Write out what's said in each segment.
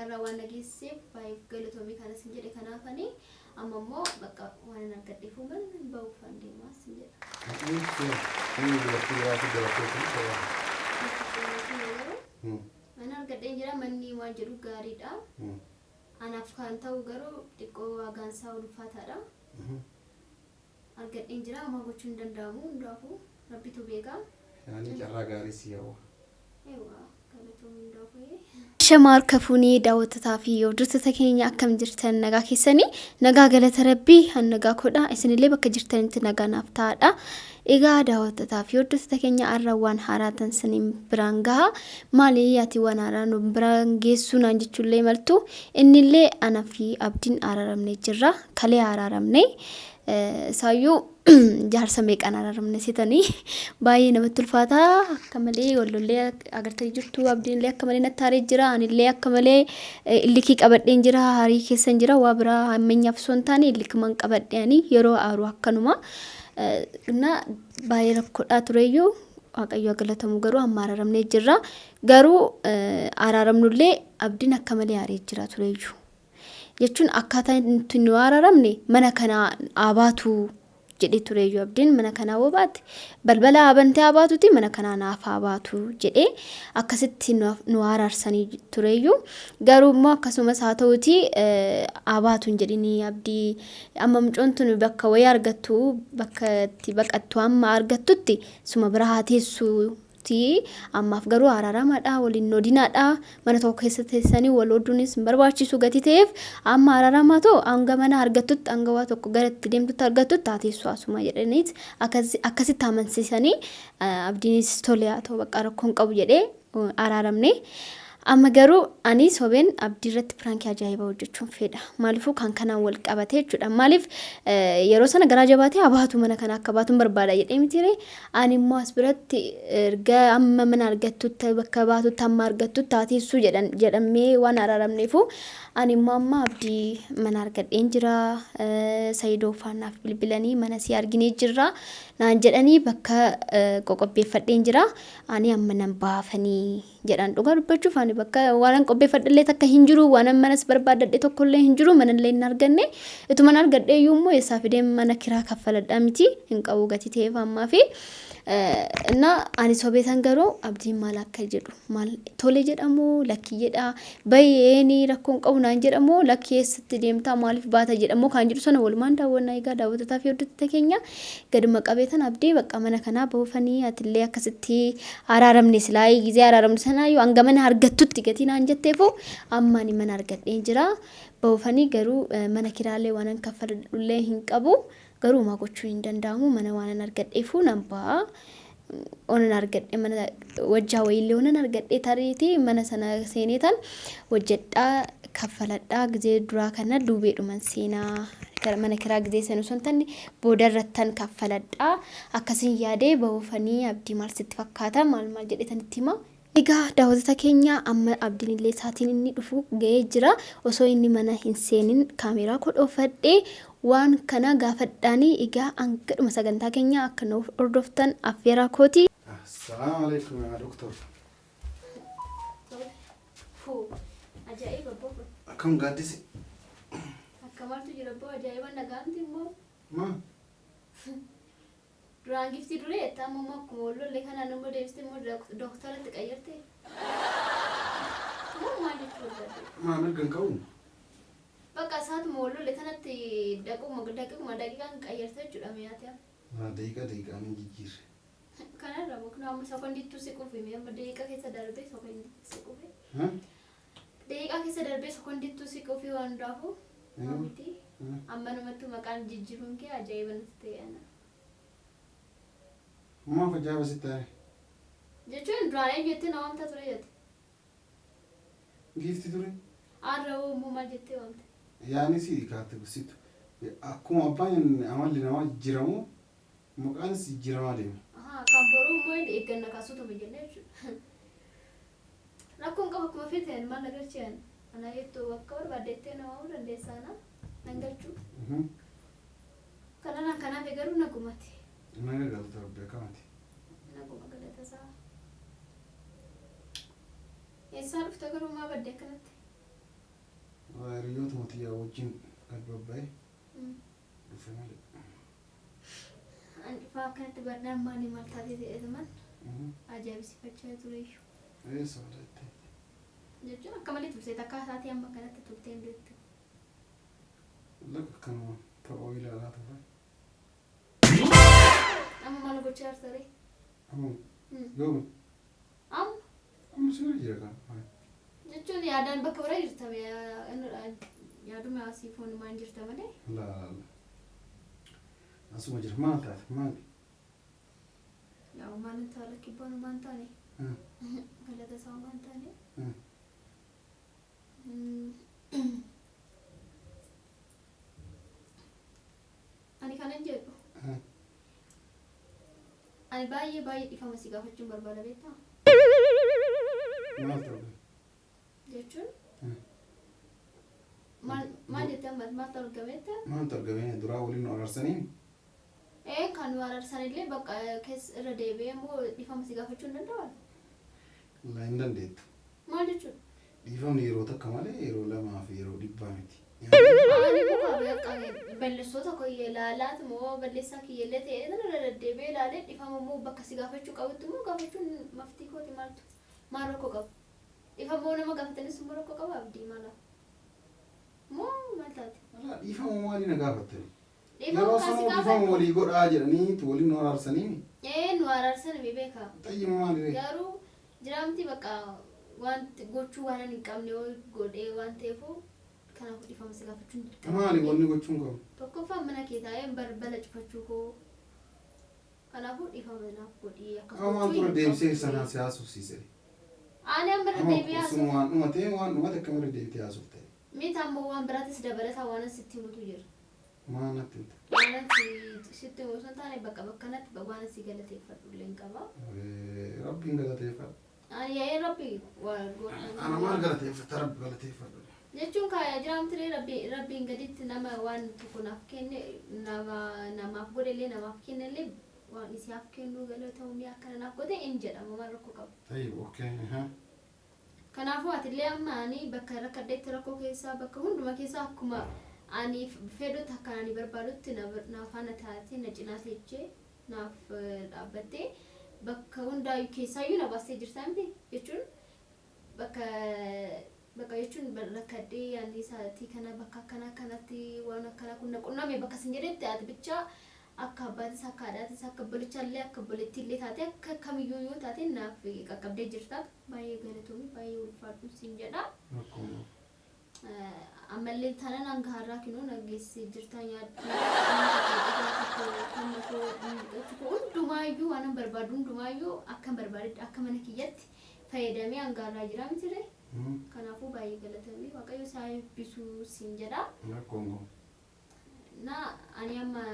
Sagantaa irraa waan na geessiseef baay'ee galatoomii kana sin jedhe. Kanaafani amma immoo bakka waan hin argadheefuu mana nan ba'uufan deemaa sin jedha. Garuu mana argadheen jira, manni waan jedhu gaariidha. Anaaf kan ta'u garuu xiqqoo waagaansaa ulfaataadha. Argadheen jira, homaa gochuun hin danda'amu, hundaafuu rabbitu beeka. Yaani carraa gaarii si hawwa. Eewwa, galatoomii hundaafuu. Shama harka fuunee daawwattotaa fi hordoftoota keenya, akkam jirtan? Nagaa keessanii? Nagaa, galata rabbii, an nagaa kodha. Isinillee bakka jirtanitti nagaa naaf ta'aadha. Egaa daawwattotaa fi hordoftoota keenya, har'a waan haaraa tan saniin biraan gaha. Maali ati waan haaraa nu biraan geessuu naan jechuullee maltu. Innillee ana fi Abdiin araaramnee jirra. Kalee araaramne. Isaayyuu jaarsa meeqaan araaramne setanii, baay'ee namatti ulfaata. Akka malee wallollee agartanii jirtu. Abdiin illee akka malee natti aaree jira. Anillee akka malee illikii qabadheen jira. Haarii keessan jira. Waa biraa hammeenyaaf osoo hin taane illikuman qabadhe. Ani yeroo aaru akkanuma na baay'ee rakkoodhaa tureyyuu, Waaqayyo galatamu, garuu amma araaramnee jirra. Garuu araaramnullee Abdiin akka malee aaree jira tureyyuu. Jechuun akkaataa itti nu araaramne, mana kana haa baatu jedhee tureyyuu. Abdiin mana kanaa hoo baate, balbala haa bantee haa baatuti, mana kanaa naaf haa baatu jedhee akkasitti nu araarsanii tureyyuu. Garuu immoo akkasumas haa ta'uti, haa baatu hin jedhini Abdii, amma mucoon tun bakka wayii argattu, bakka itti baqattu amma argattutti suma bira haa teessuuti. Ammaaf garuu araaramaadha, waliin odinaadha. Mana tokko keessa teessanii wal oduunis hin barbaachisu gatii ta'eef, amma araaramaa ta'u, hanga mana argattutti, hanga waa tokko gara itti deemtutti argattutti haa teessu asuma jedhaniit akkasitti amansiisanii, Abdiinis tole haa ta'u, bakka rakkoon qabu jedhee araaramne. Amma garuu ani sobeen Abdii irratti prankii ajaa'ibaa hojjechuun fedha. Maaliifuu kan kanaan wal qabate jechuudha. Maaliif yeroo sana garaa jabaatee haa baatu, mana kana akka baatuun barbaada jedhee mitiire? Ani immoo as biratti erga amma mana argattutti, bakka baatutti amma argattutti haa teessuu jedhan jedhamee waan araaramneefu, ani immoo amma Abdii mana argadheen jira. Sayidoo faanaaf bilbilanii mana si arginee jirra naan jedhanii, bakka qoqopheeffadheen jira. Ani amma nan baafanii jedhan. Dhugaa dubbachuuf ani bakka waan qopheeffadhellee takka hin jiru, waan manas barbaadadhe tokkollee hin jiru, manallee hin arganne. Ituma argadhe iyyuu immoo eessaa fidee mana kiraa kaffaladhaa miti, hin qabu gatii ta'eef ammaa fi እና ani sobeetan. Garuu Abdiin maal akka jedhu, maal tole jedhamu, lakkii jedha, bayyeen rakkoon qabu naan jedhamu, lakkii eessatti deemtaa, maaliif baata jedhamu kan jedhu sana walumaan daawwannaa. Egaa daawwattotaa fi hordoftoota keenya, gaduma qabeetan Abdii bakka mana kanaa bahuufanii, atillee akkasitti araaramne, silaa gizee araaramne sanaayyuu hanga mana argattutti gatii naan jetteefu, amma ani mana argadheen jira, bahuufanii. Garuu mana kiraallee waan kaffaladhullee hin qabu. Garuu homaa gochuu hin danda'amu, mana waan argadheefu nan ba'a. Onan argadhe mana wajjaa wayiillee onan argadhe, tariitii mana sana seeneetan hojjedhaa kaffaladhaa. Gizee duraa kana duubeedhuman seenaa, mana kiraa gizee seenu sun tanni booda irrattan kaffaladhaa akkasiin yaadee bahuufanii. Abdii maal sitti fakkaata, maal maal jedhetan itti hima? Egaa daawwattoota keenya, amma Abdiin illee saatiin inni dhufu ga'ee jira. Osoo inni mana hin seenin kaameeraa koo dhoofadhee waan kana gaafadhaanii. Egaa hangadhuma sagantaa keenya akka nuuf hordoftan affeeraa kooti. Assalaamu alaikum yaa doktor. Fuu, ajaa'iba boo kun. Akkam gaaddisi? Akka maaltu jira boo, ajaa'iba, nagaamti immoo. Maa? Duraan giftii duree jettaa, amma immoo akkuma wal lolle kanaan immoo deebistee immoo dooktaratti qayyarte. Moo maal jechuu barbaadde? Maa, mirga hin qabu? Bakka isaatuma wal lolle kanatti daqiiquma daqiiquma daqiiqaan qayyarte jechuudha mi'aati amma. Maa, daqiiqaa daqiiqaan hin jijjiirre. Kanarra mukna amma sekondiittuu si qufi, amma daqiiqa keessa darbee sekondiitti si qufi. Ha? Daqiiqaa keessa darbee sekondiittuu si qufi, waan hundaafuu. Miti. Amma numattuu maqaan jijjiiruun kee ajaa'iba natti ta'e ana. Maaf ajaa'iba sitti ta'e? Jechuun duraan eenyu jettee na waamtaa ture jette? Giifti ture. Har'a hoo immoo maal jettee waamte? Yaani si kaatti situ. Akkuma abbaan amalli namaa jijjiiramu maqaanis jijjiiramaa deema. Ahaa, kan boruu immoo inni eegganna kaasutuma jennee jechuudha. Rakkoon qabu, akkuma feete, maal na galchee ani? Ana jettu akka barbaaddettee na waamuu dandeessaa, na nan galchuu. Kanarraan kanaaf garuu nagumati. Naga galata rabbi, akkamati? Naguma, galata isaa. Eessaa dhufte garuu, maa badde akkanatti? Wajjin gad babba'ee dhufe malee. Ani dhufaa akkanatti barnaan maali maal taatee ta'e ajaa'ibsiifachaa tureyyuu. Eessa wadattee? Jechuun akka malee turte takka isaatii amma kanatti turtee hin beektu. Lakka kanuma ta'uu ilaalaa ture. Amma maal gochaa jirta ree? Amma yoomi? Amma. Amma sirra jira kan. Jechuun yaadaan bakka biraa jirta yaaduma asii foonumaan jirta malee. Laa laa. Asuma jira maal taate maali? Yaa maal hin taane kibbaan maal taane? Galata isaa maal taane? Ani kanan jedhu. Ani baay'ee baay'ee dhiifama si gaafachuun barbaada beektaa? Maal ta'e? Jechuun maal maal jettee amma maaltu argameetta? Maaltu argame duraa waliin nu araarsanii? Ee kan nu araarsanillee bakka keessa irra deebi'ee immoo dhiifama si gaafachuu hin danda'u? Laa hin dandeettu. Maal jechuudha? Dhiifamni yeroo takka malee yeroo lamaa fi yeroo dhibbaa miti. Ani muka bakka balleessota koo ilaalaat moo balleessaa kiyyallee ta'ee irra deddeebi'ee ilaalee dhiifama immoo bakka si gaafachuu qabutti immoo gaafachuun maftii kooti maaltu maal rakkoo qabu? Dhiifama nama gaafatanis immoo rakkoo qaba abdii maala? Moo maal taate? Dhiifama maalii na gaafattani? Dhiifama Yeroo kan si sanuu dhiifama gaafadhu. walii godhaa jedhanii waliin nu araarsanii. Ee nu araarsan ni beeka. Xayyima maali ree? Garuu jiraamti bakka wanti gochuu waan hin qabne yoo godhee waan ta'eefu kanaafuu dhiifama si gaafachuun dirqama. Maali wanni gochuun qabu? Tokkoffaa mana kee taa'ee balbala cufachuu koo kanaafuu dhiifama naaf godhii akkas Amma maal gochuu tura hin deebisee qabu sanaa ture. si haasofsiise? Ani amma irra Amma deebi'ee sun haasofuu. waan dhumatee waan dhumate akkamirra deebitee haasofte? Miti ammoo waan biraatis dabalataa waan sitti himutu jira. Maal natti himte? Waan sitti himu osoo hin taane bakka bakkanatti waan si galateeffadhu illee hin qaba. Rabbiin galateeffadha. Ani yaa'ee rabbi waan Ana maal galateeffata rabbi galateeffadhu. Jechuun kaaya jiraamtiree rabbiin gaditti nama waan tokko naaf kenne nama namaaf godhe illee namaaf kenne illee waan isaaf kennu galatoomii akkana naaf godhe hin jedhama maal rakkoo qabu. Tayyib okay. Kanaafuu atillee amma ani bakka rakkadheetti rakkoo keessaa bakka hunduma keessaa akkuma ani fedhutti akka ani barbaadutti na faana taatee na cinaa teechee naaf dhaabbattee bakka hundaayyuu keessaayyuu na baastee jirta miti jechuun bakka bakka jechuun rakkadhee yaadni isaatii kana bakka akkana akkanatti waan akkana kun na qunname bakka sin jedhetti ati bichaa akka abbaatis akka haadhaatis akka obbolichallee akka obboleettiillee taate akka kamiyyuu yoo taate naaf qaqqabdee jirta baay'ee galatoomii baay'ee ulfaadhu sin jedha. Ammallee taanaan hanga har'aa kinoo na geessee jirta nyaadhu hundumaayyuu waan an barbaadu hundumaayyuu akka barbaadetti akka mana kiyyatti fayyadamee hanga har'aa jira miti ree. Kanaafuu baay'ee galatamii waaqayyo isaa eebbisuu siin jedha. Na ani amma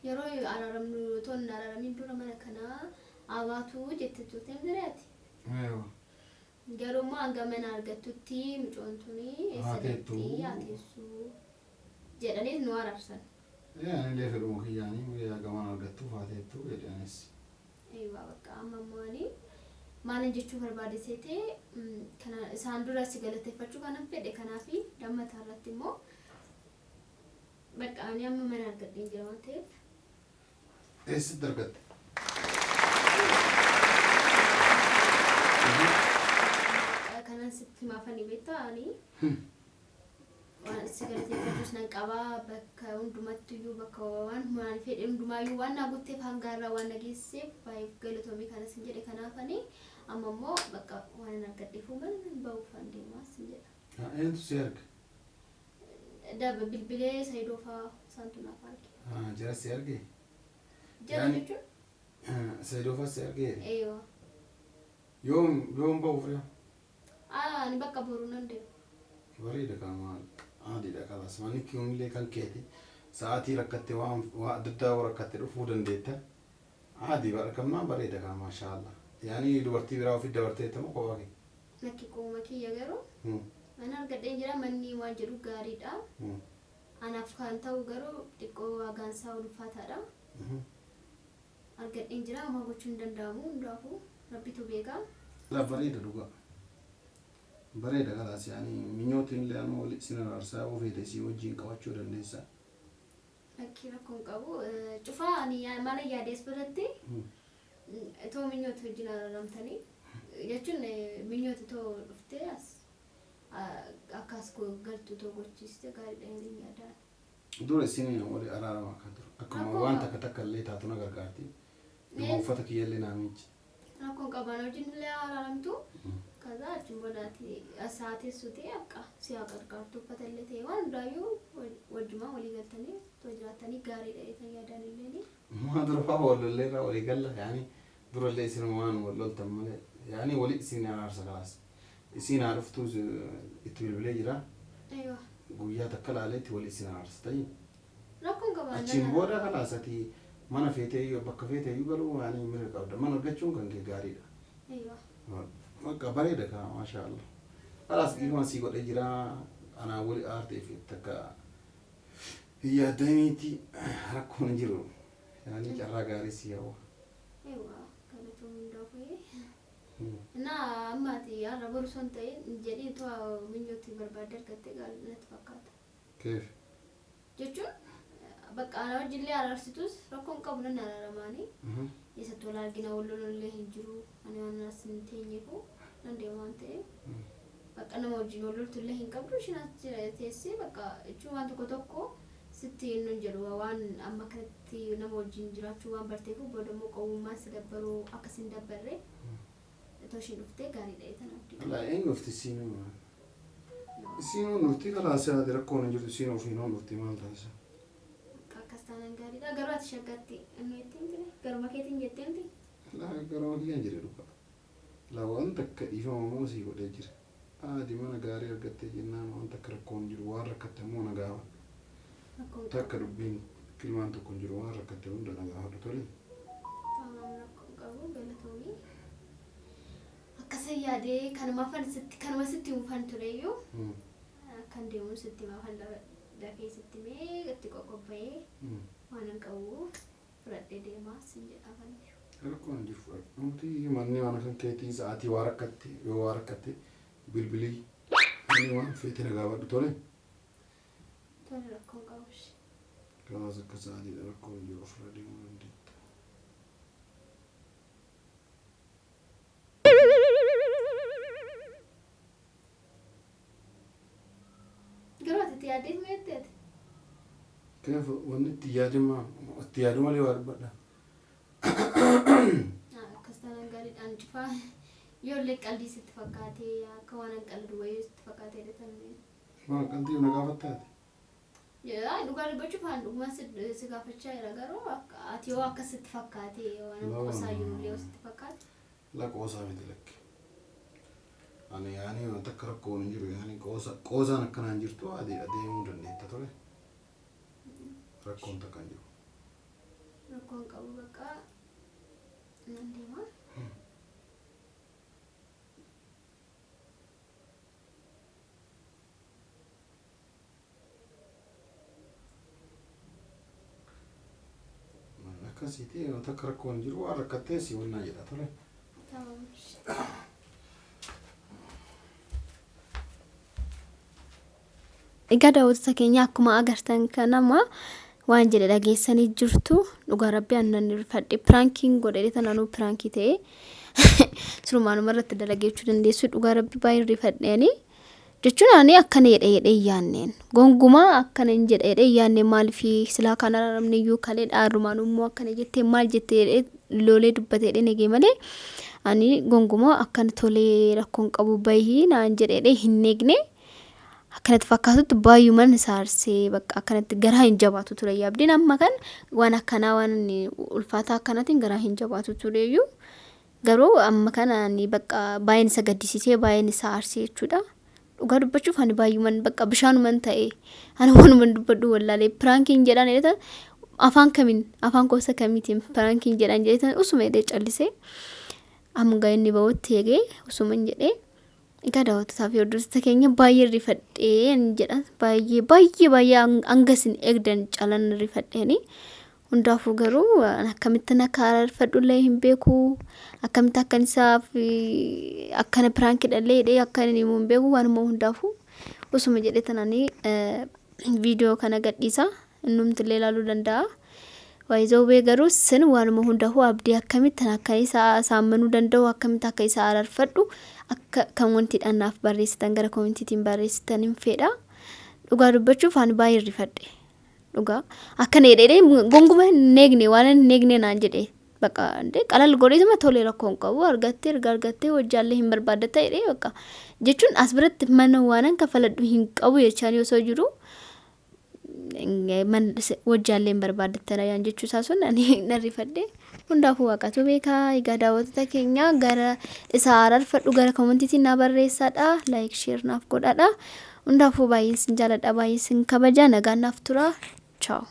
yeroo araaramnu otoo hin araaramiin dura mana kanaa abaatu jette turte miti ree ati. Garuu immoo hanga mana argattutti mucoon tuni eessa deemti haa teessu jedhanii nu araarsan. Anillee fedhuma kiyyaanii haga mana argattuuf haa teettu jedhanis. Eewwa bakka amma immoo ani maalin jechuu barbaade seetee kana isaan dura si galateeffachuu kanan fedhe kanaafi lammataa irratti immoo bakka ani amma mana argadheen jira waan ta'eef. Eessatti argatte? Kanan sitti himaafanii beektaa ani waan si galateeffachuus nan qabaa bakka hundumattiyyuu bakka waan waan fedhe hundumaayyuu waan naa guutteef hanga har'aa waan na geesseef baay'ee galatoomii kana sin jedhe kanaafanii amma immoo bakka waan hin argadheefuu mana nan ba'uufan deemaa sin jedha. Eenyutu si erga? Daba bilbilee Sayidoo fa'aa isaantu naaf arge. Jara si arge? Jara jechuun? Sayidoo fa'aa si arge? Eeyyoo. Yoom yoom ba'uuf ree? Ani bakka boruu nan deema. Bareeda kaa maal adiidha kalas manni kiyoomillee kan keeti sa'aatii rakkatte waan waa adda addaa rakkatte dhufuu dandeetta. Adii barkamnaan bareeda kaa maashaallah. Yaani dubartii biraa ofitti dabarteetta moo kophaa kee? Lakki qooma kiyya garuu mana argadheen jira manni waan jedhu gaariidha. Anaaf kan ta'u garuu xiqqoo waagaansaa ulfaataadha. Argadheen jira homaa gochuun hin danda'amu hundaafuu rabbitu beeka. La bareeda dhugaa. Bareeda kalaas yaani minyootiin illee anuu wali isin araarsaa yoo feete isii wajjin qabachuu dandeessa. Lakkii rakkoo hin qabu. Cufaa ani maala yaadees biratti itoo minyooti wajjin araaramtanii jechuun minyooti itoo dhuftee as akkas galtu itoo gochiiste gaariidha jedheen yaadaan. Dura isin wali araarama kan ture. Akkuma Rakkoo waan takka takka illee taatu na gargaarti. Dhuma uffata kiyya illee naa miici. Rakkoon qaban wajjin illee araaramtu. Kaza achiin boodaati asaa teessuti akka si haa qarqaartu uffata illee ta'e waan hundaayyuu wajjumaa walii galtanii otoo jiraattanii gaariidha jedhanii yaadaan illee. Maa dura faa wal lollee irraa walii galla yaani dura illee isin waan wal loltan malee yaani wali isin araarsa kalaas. Isiin haa dhuftuu itti bilbilee jira. Aywa. Guyyaa takka laaleetti wali isin araarsa ta'i. Rakkoon qaban. Achiin booda kalaas ati mana feetee iyyuu bakka feetee iyyuu galuu yaani mirga qabda. Mana argachuun kan kee gaariidha. Aywa. Bakka bareeda kaa maashaa Allah. Kalaas dhiifama sii godhee jira. Anaa wali aarteef takka hin yaaddamiiti rakkoon hin jiru. Yaani carraa gaarii sii hawwa. Aywa. Galatoomii hundaafuu. እና amma ati har'a boru osoo hin ta'in jedhii itoo minyootti barbaadde argattee gaarii natti fakkaata. Keef. Jechuun bakka ana wajjillee araarsitus rakkoon qabu nan araaramaanii. Eessatti wal argina wal lolullee hin jiru ani waan as hin teenyeefu nan deema waan ta'eef. Bakka nama wajjin wal loltullee hin qabdu ishiin as jira teessee bakka jechuun waan tokko tokko sitti hin jedhu waan amma kanatti nama wajjin jiraachuu waan barteefu booda immoo qowwummaan si dabbaruu akkas hin dabbarre itoo ishiin dhuftee gaariidha jettan abdii. Wallaahi eenyu dhufti isiinuu? Isiinuu dhufti kalaas ati rakkoon hin jirtu isiin ofiinuu dhufti maal taasisa? Akka akkas taanaan gaariidha. Garuu ati shaggaatti inni ittiin ture garuma keetiin jettee miti. Laa garuma kiyyaan jedhe dhugaa. Laa waan takka dhiifama immoo sii godhee jira. Ati mana gaarii argattee jennaan waan takka rakkoon hin jiru waan rakkatte immoo na gaafadhu. Rakkoon Takka dubbiin kilmaan tokko hin jiru waan rakkatte hunda na gaafadhu tole. Tamam rakkoon qabu galatoomii. Akkasa yaadee kanumaafan sitti kanuma sitti himuufan tureyyuu akkan deemuun sitti himaafan dafee sitti himee itti qoqobba'ee waan hin qabu fudhadhee deemaa sin jedhaafan. Rakkoon hin jiru fudhadhu. Nuti manni mana kan keetii sa'aatii waa rakkatte yoo waa rakkatte bilbilii ani waan feete na gaafadhu tole. Tole rakkoon qabu. Kanaas akka sa'aatiidha rakkoon hin jiru ofirra deemuu dandeetta. Garuu ati itti yaaddeet moo jetteeti? Kanaaf wanni itti yaaduma itti yaadu malee waa dubbadha. Akkas taanaan gaariidhaan cufaa yoollee qaldii sitti fakkaatee akka waan hin qaldu wayii sitti fakkaatee jedhan. Waan qaldii na gaafattaati. Dhugaa dubbachuuf aan dhugumaan si gaafachaa jira garuu ati yoo akkas sitti fakkaatee waan qoosaa jirullee yoo sitti fakkaate. La qoosaa miti lakki. Ani yaani waan takka rakkoon hin jiru yaani qoosa qoosaan akkanaan jirtu ati adeemuu dandeetta tole. Rakkoon takka hin jiru. Rakkoon qabu bakka nan deema. Akkasiiti waan takka rakkoon hin jiru waan rakkattee si wannaa jedha tole. Tamam. Egaa daawwattoota keenya akkuma agartan kanama waan jedhe dhageessanii jirtu dhugaa rabbii aannan rifadhe piraankiin godhe tananuu piraankii ta'e surumaanuma irratti dalageechuu dandeessu dhugaa rabbii baay'ee rifadheeni jechuun ani akkana jedhe jedhee hin yaanneen gongumaa akkana hin jedhe jedhee hin yaanneen maaliif silaa kan araaramne iyyuu kalee dhaarumaan immoo akkana jettee maal jettee jedhee loolee dubbate jedhee nagee malee ani gongumaa akkana tolee rakkoon qabu bahii naan jedhe jedhee hin eegne. Akkanatti fakkaatutti baay'uman isa aarsee bakka akkanatti garaa hin jabaatu ture yaabdiin amma kan waan akkanaa waan ulfaataa akkanaatiin garaa hin jabaatu tureyyuu garuu amma kana ani bakka baay'een isa gaddisiisee baay'een isa aarsee jechuudha. Dhugaa dubbachuuf ani baay'uman bakka bishaanuman ta'e ani wanuman dubbadhu wallaalee piraankiin jedhaan jedhetan afaan kamiin afaan gosa kamiitiin piraankiin jedhaan jedhetan usuma jedhee callisee amma inni bahutti eegee usuman jedhee. Egaa daawwattootaa fi hordoftoota keenya baay'ee rifadhee jedha. Baay'ee baay'ee baay'ee hanga isin eegdan caalaan rifadheeni. Hundaafuu garuu akkamittin akka araarfadhullee hin beeku. Akkamitti akkan isaaf akkana piraankidhallee jedhee akka inni himu hin beeku. Waanuma hundaafuu osuma jedhee tananii viidiyoo kana gadhiisa. Innumtillee ilaaluu danda'a. Waayizawwee garuu sin waanuma hundaafuu abdii akkamittin akka isa saammanuu danda'u akkamitti akka isa araarfadhu akka kan wantiidhaan naaf barreessitan gara koomentiitiin barreessitan hin fedha. Dhugaa dubbachuuf ani baay'ee rifadhe. Dhugaa akkana jedhee gonguma hin eegne waan hin eegne naan jedhe. Bakka qalal godheetuma tolee rakkoo hin qabu argattee erga argattee hojjaallee hin barbaaddatta jedhee bakka jechuun as biratti mana waanan kaffaladhu hin qabu jechaan osoo jiru hojjaallee hin barbaaddatta yaan jechuu isaa sun ani nan rifadhe. Hundaafuu waaqatu beekaa. Egaa daawwattoota keenya gara isa araarfadhu gara koomentiitiin naa barreessaadha. Like share naaf godhaadha. Hundaafuu baay'een sin jaaladha baay'een sin kabaja nagaan naaf tura. Ciao.